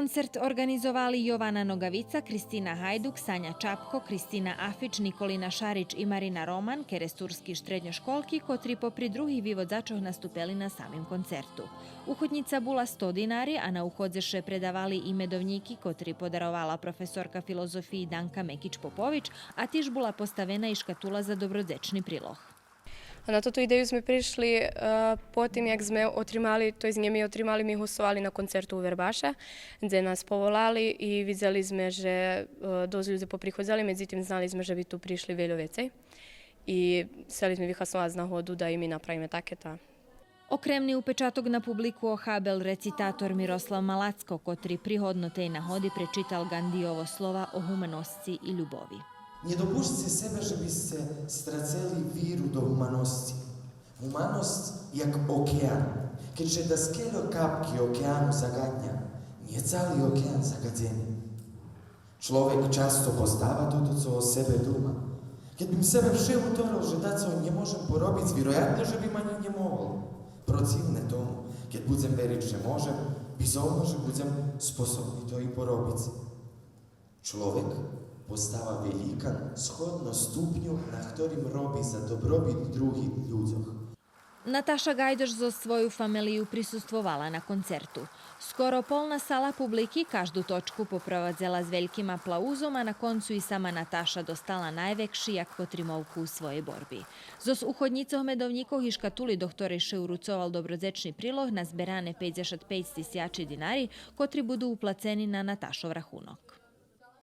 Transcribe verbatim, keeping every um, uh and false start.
Концерт орґанизовали Йована Ногавица, Кристина Гайдук, Саня Чапко, Кристина Афич, Николина Шарич и Марина Роман, керестурски штредньошколки, котри попри других виводзачох наступели на самим концерту. Уходнїца була сто динари, а на уходзе ше предавали и медовнїки, котри подаровала професорка филозофиї Данка Мекич-Попович, а тиж була поставена и шкатула за добродзечни прилог. На тоту идею зме пришли, е, по тим як зме отримали, то єст нє ми отримали, ми гостовали на концерту у Вербаше, дзе нас поволали и видзели зме же, е, досц людзе поприходзели, медзитим знали зме же би ту пришли вельо вецей. И сцели зме вихасновац нагоду да и ми направиме таке, та. Окремни упечаток на публику охабел рецитатор Мирослав Малацко, котри при годно тей нагоди пречитал Ґандийово слова о гуманосци и любови. Нє допушцце себе же би сце страцели виру до гуманосци. Гуманосц як океан. Кед ше даскельо капки океану заґадня, нє цали океан загадзени. Чловек часто поздава тото цо о себе дума. Кед бим себе вше уторел же дацо нє можем поробиц, вироятно же бим анї нє могол. Процивне тому, кед будзем вериц же можем, бизовно же будзем способни то и поробиц. Чловек постава велїкан сходно ступню на хторим роби за добробит других людзох. Наташа Ґайдош зоз свою фамелию присуствовала на концерту. Скоро полна сала публики кажду точку попровадзела з вельким аплаузом, а на концу и сама Наташа достала найвекши як потримовку у своєй борби. Зоз уходнїцох медовнїкох и шкатули, до хторей ше уруцовал добродзечни прилог, назберане пейдзешат пейц тисячи динари, котри буду уплацени на Наташов рахунок.